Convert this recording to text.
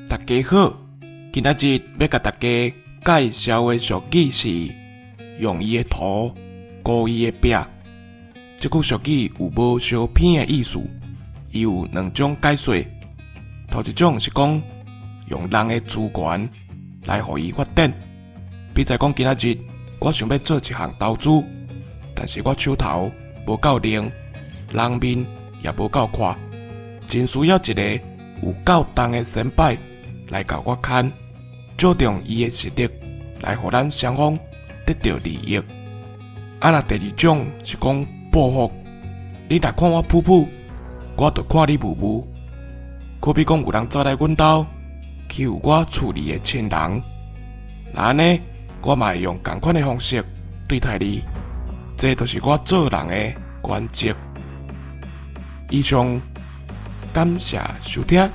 大家好，今仔日欲共大家介紹的俗語是用伊的塗糊伊的壁。這句俗語有無相偏的意思，伊有兩種解說。頭一種是講用人的資源來予伊發展，比如講今仔日我想欲做一項投資，但是我手頭無夠靈，人面也無夠闊，真需要一个有夠重的先輩來共我牽，借重伊的實力來予咱雙方得著利益。啊，若第二種是講報復，你若看我噗噗，我就看你霧霧。好比講有人走來阮兜欺負我厝裡的親人，若按呢，我嘛會用仝款的方式對待你。這就是我做人的原則。以上，感謝收聽。